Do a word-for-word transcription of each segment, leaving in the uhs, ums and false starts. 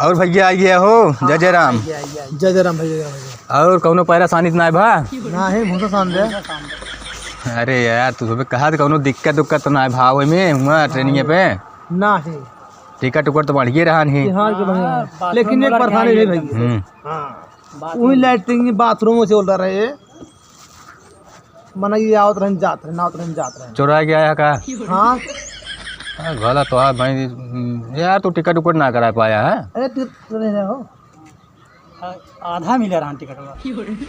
और भैया आ गया हो, जय जय राम। जय जय राम भैया, जय राम भैया। और कौनो परेशानी तो नाय भा? ना है, भूसा सान दे। अरे यार, तू सबे कहा तो कौनो दिक्कत उक्कत तो नाय भा ओइमे, हुआ ट्रेनिंग पे? ना है। टिकट उकट तो बढ़िए रहन ही। बिहार के बढ़िया है। हाँ, लेकिन एक परेशानी है भैया। हम्म। हाँ। वही लैट्रिन बाथरूम से बोल रहे हैं। मने ये आवत रहन, जात रहन, आवत रहन, जात रहन। चोरा के आया का? हाँ। अरे भला तो है भाई, यार, तू टिकट उकट ना करा पाया है? अरे, टिकट तो नहीं रहे हो। आधा मिले रहन टिकट बा।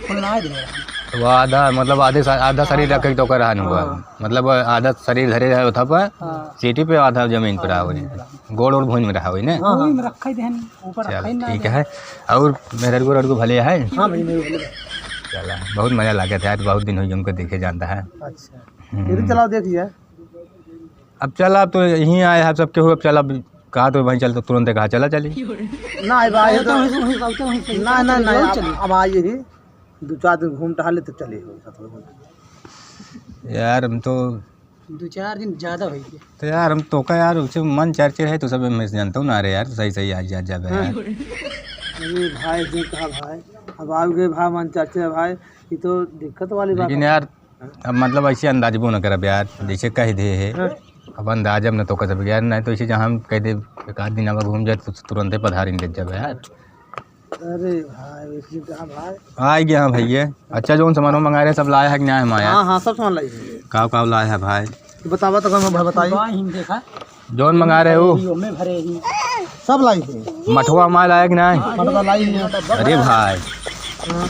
फुल ना दिले रहन। तो वो आधा, मतलब, आधे सा-, आधा शरीर आधा। रखे तो कर रहन हुआ। हाँ। मतलब, आधा शरीर धरे रहे होता पर हाँ। सीटी पे, आधा जमीन पर रहा हुआ। गोड़ और भूमि में रहा हुई ने? हाँ, हाँ। भूमि में रखा ही देहन, ऊपर चल, रखा ही ना ठीक देहन। है। और मेहररुआ ररुआ भले है? हाँ भाई, मेरे भले। चला, बहुत मजा लागत है यार, बहुत दिन हो गए हमको देखे जानता है। अच्छा। हम्म। फिर चलाओ, देख लिया। अब चला, अब तो यहीं आए हैं सबके हुए, अब चला, अब कहा तो भाई चल, तो तुरंत कहा चला चली। ना, अब आए तो तो वहीं से, वहीं से, वहीं से, ना, ना, ना, चलो, अब, चलो। अब आइए ही, दो चार दिन घूम टहल ले तो चले हो, साथ में। यार, हम तो दो चार दिन ज्यादा हो गया। तो यार, हम तो का यार, उसे मन चर्चे है, तो सब मैं जानता हूँ ना रे यार, सही सही आज जा, जा बे हाँ। यार। अरे भाई, जो कहा भाई, अब आओगे भाई, मन चर्चे है भाई, ये तो दिक्कत वाली बात लेकिन है। यार, अब मतलब ऐसे अंदाजबो न करब यार, जैसे कह दे है। हाँ। अब अंदाजब न तो कर सकब यार, नहीं तो ऐसे जहाँ हम कह दे एक आध दिन अब घूम जाए तो तुरंते पधारी ले जाबे यार। अरे भाई, वैसे कहा भाई। आ गया हाँ भैया। अच्छा, जौन सामान मंगा रहे सब लाया है कि नहीं हमारा? हाँ, हाँ, सब सामान लाई है। का का लाया है भाई? तो बतावा तो हम भाई बताई। बा हिम देखा। जौन मंगा रहे हो? भरे ही, ओमे भरे ही। सब लाई है। मठवा माल आया कि नहीं? मठवा लाई है। अरे भाई। हाँ।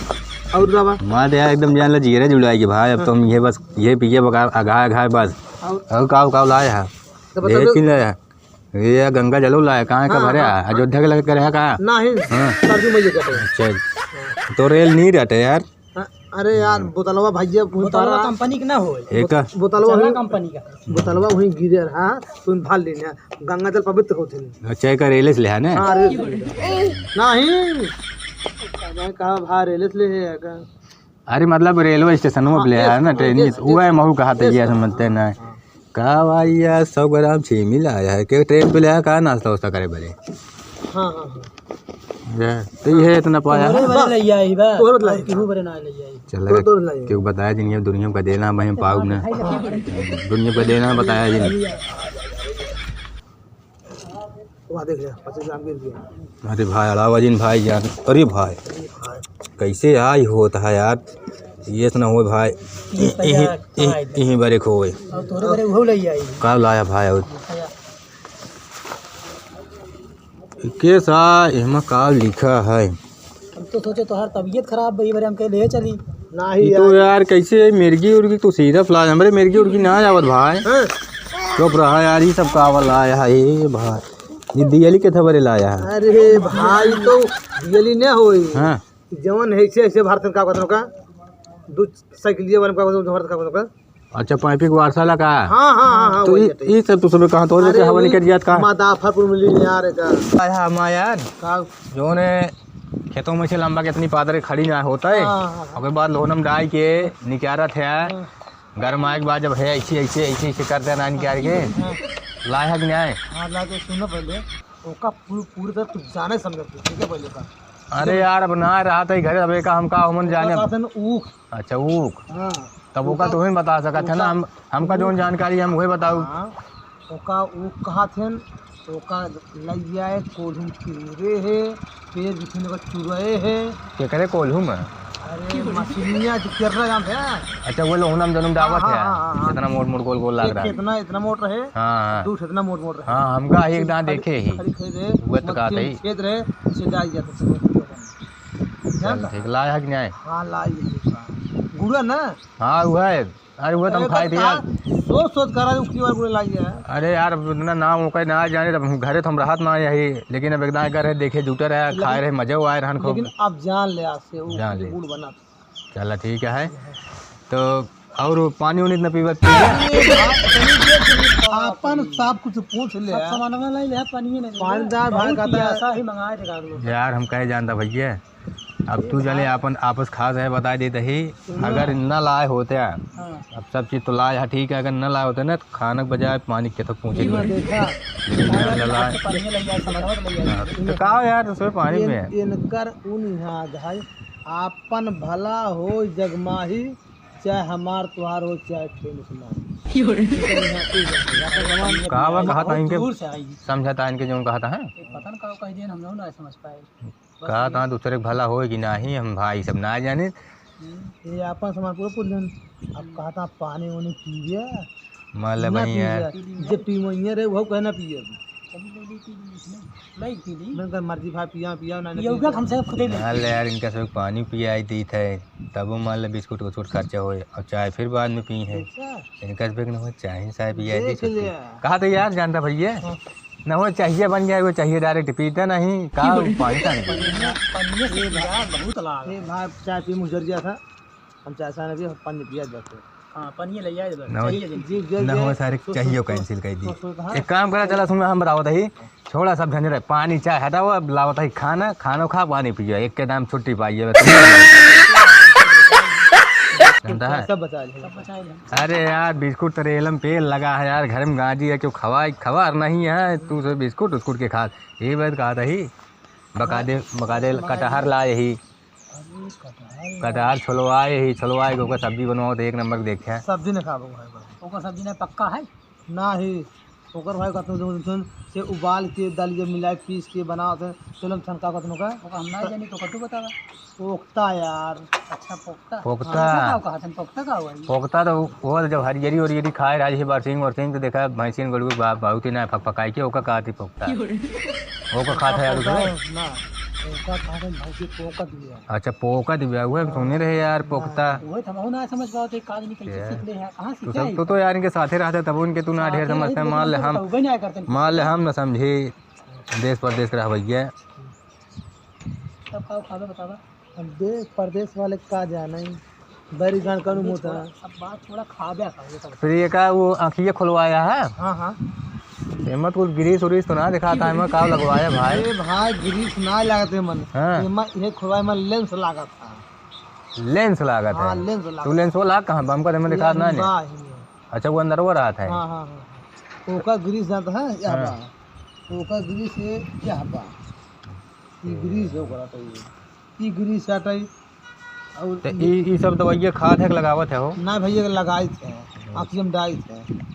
और दवा? मार दे यार, एकदम जान ला जीरे जुड़ाई के भाई। अब तो हम ये बस, ये पिए बगा, अघाय, अघाय बस। और? और का, का लाया है? तो बता दो। लेकिन लाया है। ये गंगा जलो लाया, कहाँ का हाँ, भरे हाँ। है? अयोध्या के लगे करे है का? नहीं, हाँ। सरजू मैया के पे। अच्छा। तो रेल नहीं रहते यार। हाँ, अरे यार, बोतलवा भैया, वहीं बोतलवा पारा। कंपनी के ना होए। एक बोत-, बोतलवा चला वहीं, कंपनी का। बोतलवा वहीं गिरे रहा, तुम भाल लेने। गंगा जल पवित्र होते हैं। अच्छा, एक रेले से ले है ना? हाँ, रेले से ले। नहीं। मैं कहा, भा रेले से ले है का? अरे, मतलब, रेलवे स्टेशन में हाँ, ले आया ना, हाँ, ट्रेन में। वो है, महू कहा था, ये समझते ना। हाँ। का भाई यार, सौ ग्राम छीमी लाया है, के ट्रेन पे ले आया, का नाश्ता वास्ता करे बड़े? हाँ, हाँ, हाँ। ये, तो ये इतना पाया तोहरे है? बरे ले आई बा। तोहरे बरे और केहू बरे ना ले आई। चल, तोहरे, तोहरे ले आई। क्यों बताया जिन, ये दुनिया का देना, मैं पाऊ ना। दुनिया का देना बताया जिन। वहाँ देख ले, पच्चीस ग्राम गिर गया। अरे भाई, अलावा जिन भाई यार, अरे भाई, कैसे आई होत है यार, ये तो ना होए भाई, तीस हजार यही, यही, यही बरे को होए। और तोरे बरे उहो ले आई। का लाया भाई और? भैया। के सा, एमा का लिखा है? हम तो सोचे तोहार तबीयत खराब बा, ई बारे हमके ले चली। नाही ये तो यार। यार, कैसे मिर्गी उर्गी तो सीधा फ्लाइट, हमरे मिर्गी उर्गी ना आवत भाई। हाँ। चुप रहा यार, ये सब का वाला आया है, ए भाई। ये दियली के थबरे लाया है। अरे भाई, तो दियली ना होई। हाँ। जवन है ऐसे, ऐसे भारत का, का, दू साइकिलिया वाले का, भारत का, का। अच्छा, पाइपिंग वारसाला का? हाँ, हाँ, हाँ, हाँ, तो वही ई, है, तो ई सब तू सबे कहाँ तोड़ अरे के हवा वो निकल जात का? मादाफरपुर में लीन यार का। आय हा, माँ यार। का? जोने खेतों में से लंबा कितनी पादर खड़ी ना होता है। हाँ, हाँ, हाँ। ओकर बाद लोहनम डाल के निकालत है। हाँ। गरमाए के बाद जब है ऐसे, ऐसे, ऐसे, ऐसे कर देना निकाल के। हाँ। लाए है कि नहीं आए? हाँ, ला के सुनो पहले। ओका पू-, पूरी तरह तू जाने समझे तू, ठीक है, पहले का। अरे यार, अब ना रहा था घरे, अब एका हम का हमन जाने। ओका कहते हैं ऊख। अच्छा, ऊख। हाँ। तब ओका ओका, तू ही बता सकत है ना, ओका, हम, हमका जौन जानकारी हम उहे बताऊ। हाँ, ओका ऊख कहत हैं, ओका लइया है, कोल्हू में किरे है, पेड़ बिथिन ओका चुरे है। केकरे कोल्हू में? अरे, मछलियाँ जो केरला जाम है। अच्छा, वो लोहनम जनम डावत हाँ, है, हाँ, हाँ, हाँ। इतना मोट मोट गोल गोल लाग ये रहा है। कितना, इतना मोट रहे? हाँ, हाँ। दूठ इतना मोट मोट रहे। हाँ, हमका एक दाँत देखे ही। खाली खेद है, वो तो मत कहते खेद, ही। खेद रहे, से डाल जाते सब। चल, जानता ठीक, है? लाया है कि नहीं? हाँ, लाई है दूसरा। गुड़ा ना? हाँ, वो है। अरे, वो तो हम अरे, खाए थे यार। सोच, सोच करा, उसकी बार गुड़ा लाई है। अरे यार, अब इतना नाम ओकर ना जाने, तब हम घरे तो हम रहत ना यही, लेकिन अब एक दाँत करे, देखे, जुटे रहे, लेकिन, खाए रहे, मजे आए रहन खूब। लेकिन अब जान ले आज से, वो जान ले। गुड़ बना। चला, ठीक है। तो और पानी उनी इतना पीबत, पीबत? आपन सब कुछ पूछ ले। सब सामानवा लाई ले, पानी ही नहीं। पानी दार भाई बहुत कहता है। प्यासा ही मंगाए थे गाड़ी में। यार, हम कहे जानता भैया, अब तू जाने आपन आपस खास है, बताइ देत ही, सुन ना। अगर न लाए होते हैं, हाँ। अब सब चीज तो लाए है, ठीक है, अगर न लाए होते ना, तो खाना के बजाय पानी के तो पहुँचे ये नहीं। देखा, ये न लाए। पानी लग जाए, समझ में लग जाए। हाँ, तो का हो यार, उसमें पानी इन-, में है। इनकर उन यहाँ भाई, आपन भला हो जगमाही, चाहे हमार तोहार हो, चाहे फेल सुनाई। का बा, कहा था बहुत इनके, दूर से आई। समझा था इनके, जौन कहा था, हाँ? ये पता न का कह दिया, हम लोग ना समझ पाए। बस कहा ये था, दूसरे के भला होए कि नाही, हम भाई सब ना जाने। हम्म। ये आपन सामान पूरा पूछ लेन। अब कहा था, पानी उनी पीबे। मतलब ना वही यार। पीबे। जे पीवइये रहे, वो कहना पिए। कभी कभी पी ली, नहीं पी ली। मैं कहा, "मर्जी भाई, पिया, पिया, ना, ना ये पिया।" उनका हमसे खुदे ले। मान ले यार, इनका सब पानी पियाई दी थे, तब वो मान ले बिस्कुट उस्कुट खर्चा होए, और चाय फिर बाद में पी है। देखा? इनका सब न हो, चाय, चाय पियाई दी देख छुट्टी। लिया। कहा तो यार, जानता भैया, हाँ। न हो, चाहिए बन जाए, वो चाहिए direct पीते नहीं, का पानी का नहीं पीते। पनिया, पनिया से पिया, बहुत लाल। ये भाई, चाय पी मुझे जर गया था। हम चाय साय ना पिए, हम पानी पिया जाते। हाँ, पानी ले जाए बस, ना हो, चाहिए दिन। जी, जी, ना हो, जी। सारे सो, सो, चाहिए सो, cancel कर दी। सो, सो, हाँ। एक काम करा, चला सुन, हम बतावत ही, छोड़ा सब झंझट, पानी चाय हटाओ, अब लावत ही खाना, खानो खा, पानी पियो, एक के दाम छुट्टी पाइए बस। जानता है? सब बचा लिया। सब बचा लिया। अरे यार, बिस्कुट तेरे एलम पे लगा है यार, घर में गांजी है, क्यों खवाई, खबर नहीं है, तू से बिस्कुट उस्कुट के खा, ये बात कहा था ही, बका दे, बका दे, कटहर लाए ही। अरे कटहल। कटहल छोलवाए ही, छोलवाए के ओकर सब्जी बनवाओ तो एक नंबर के देखे। सब्जी न खाबो भाई, भाई। ओकर सब्जी न पक्का है? नाही, ओकर भाई कहते हैं, जो उनसे से उबाल के, दलिया मिला के, पीस के बनाओ थे, चलो हम छनका कहते हैं ओका। ओका हम ना जानी, तो कटू बतावा। पोख्ता यार। अच्छा, पोख्ता। पोख्ता। हाँ, ओका का कहते हैं, पोख्ता का हुआ ये? पोख्ता तो वो जब हरियरी ओरियरी खाए रहा, जैसे बरसिंग वरसिंग, तो देखा भैंसिन गड़ू बा-, बहुत ही ना फकफकाई के, ओका कहती पोख्ता। ओका खात है यार, पोका उसमें? ना, ओका खात है, भैंसी पोका दिया। अच्छा, पोका दिया, उहे हम सुने रहे यार, हाँ, पोकता। उहे तो हमहू ना समझ पावत है, का आदमी कैसे यार, सीख ले है, कहाँ तू सीखे सब, है? तू तो यार इनके साथे रहते, तब उनके तू ना साथे ढेर रहे समझते, तो मान ले हम, तो उबे नहीं करते। मान ले हम न समझे, देश परदेश के रहवैया। तब का खाबे बतावा? अब देश परदेश वाले का जाने, बैरी गान कौन मुँह था? अब बात थोड़ा खाबे का, ये सब। फिर ये का वो आँखिए खुलवाया है? हाँ, हाँ। एमा कुछ grease उरीस तो ना दिखाता है, एमा का लगवाया भाई? अरे भाई, grease ना लागत है मन। हाँ। एमा ये खुलवाए मन lens लागत है। Lens लागत है? हाँ, lens लागत। तू lens वो लाग कहाँ बा? हमका तो एमे दिखात ना नहीं। बा, एमे। अच्छा, वो अंदर वो रहत है? हाँ, हाँ, हाँ, हाँ। ओका grease जाता है, यह हाँ। बा। ओका grease ये, यह बा। ई grease है ओकरा तो ये। ई grease हटाई। और त ई, ई सब दवाइया खात है कि लगावत है हो? ना भैया, लगाइत है, आँखिया में डाइत है।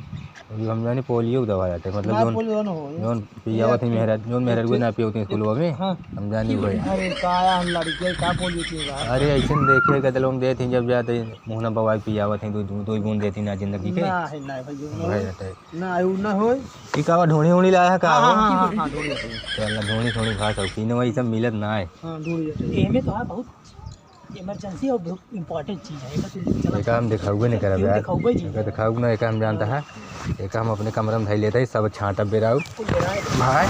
अभी हम जानी पोलियो की दवाई आते, मतलब ना, जौन, पोलियो ना हो, जौन पियावत है ये मेहरा-, जौन मेहरारू ना पियोती स्कूलवा में, हाँ। हम जानी वही। अरे का हम लड़के का पोलियो पिएगा? अरे ऐसे न देखिए, गदलों में देत ही जब जाते, मुँह ना बवाई पियावत है, दो, दो, दो ही बूंद देती ना जिंदगी के। ना है, ना भैया, ना भाई हो। रहता है। ना, उ ना होई। ई का बा, ढूंढी उंढी लाया है का हाँ, हो? हाँ, हाँ, हाँ, ढूंढी उंढी। चल ना, ढूंढी, ढूंढी खा सकती ना, वही सब मिलत ना है। हाँ, ढूंढी उंढी। एमे तो है बहुत emergency और बहुत important चीज है, एका तो चला एका हम दिखाउबे नहीं करब क्यों यार। दिखाउबे जी एका है। दिखाउब ना, एका हम जानता है। एका हम अपने कमरा में धई लेते हैं, सब छांटब बेराउ। ओ बेरा है। भाई,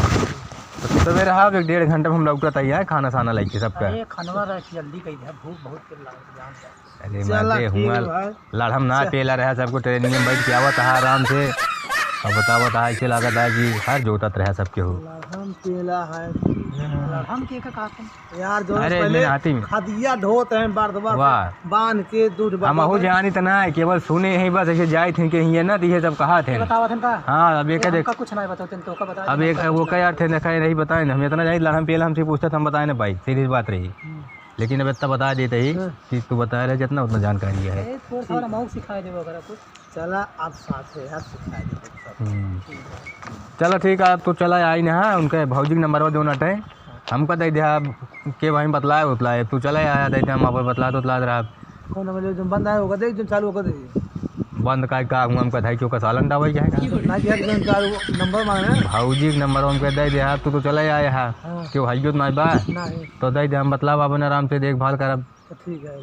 तो सुबह रहा, अब एक डेढ़ घंटा में हम लौटत ही है, खाना साना लेके सबका। अरे, खानवा रख जल्दी कही है, भूख बहुत तेज लागत है, जान जा। अरे चला मारे ठीक हुआ भाई। लड़हम ना चल। पेला रहा, सबको training में बैठ के आवत हा आराम से। अब बतावत हा, ऐसे लागत हा कि हर जोतत रहा सबके हो। लड़हम पेला है। लड़हम के का कहत हैं? यार, जो अरे, पहले मिनाती में। खदिया ढोत हैं, बर्दवा से वाह। बांध के दूध हम अहू बर्दवा। जानी त ना है, केवल सुने ही बस, ऐसे जाए थे के हिये ना, तो ये सब कहा थे। बतावत हैं का? हाँ, अब एक ये देख। हमका कुछ ना बताते हैं, तो का बता अब देना एक, का वो मतलब? का यार थे, देखा, नहीं बताए ना, हम इतना जानी, लड़हम पेला हमसे पूछता था, हम बताए ना भाई, सीधी बात रही। हम्म। लेकिन अब इतना बता देते ही हाँ। कि तू बताए रहे जितना उतना जानकारी है। ए, थोड़ा सा ठीक। और हमहू सिखाए देबो अगर कुछ। चला, आप साथ है यार, सिखाए देबो सब। हम्म। ठीक है। चला ठीक है, अब तू चला आई ना, हाँ, उनके भौजी के नंबरवा जो नटे, हाँ। हमका दे दे, अब के भाई बतलाए उतलाए, तू चला आया, दे दे, हम आपको बतलात उतलात रहा। कौन नंबर जो बंद आया होगा, देख, जो चालू होगा, देख। बंद का, का हुआ, हमका धाई क्यों का सालन डावल जाए का? ना, यार, जो चालू नंबर मांगना है। भौजी के नंबर हमका दे दे, हाँ, तू तो चला आया, हाँ। हाँ। क्यों भाई जो ना बा? नहीं। तो दे दे, हम बतलावा अपन आराम से देखभाल करब। तो ठीक है।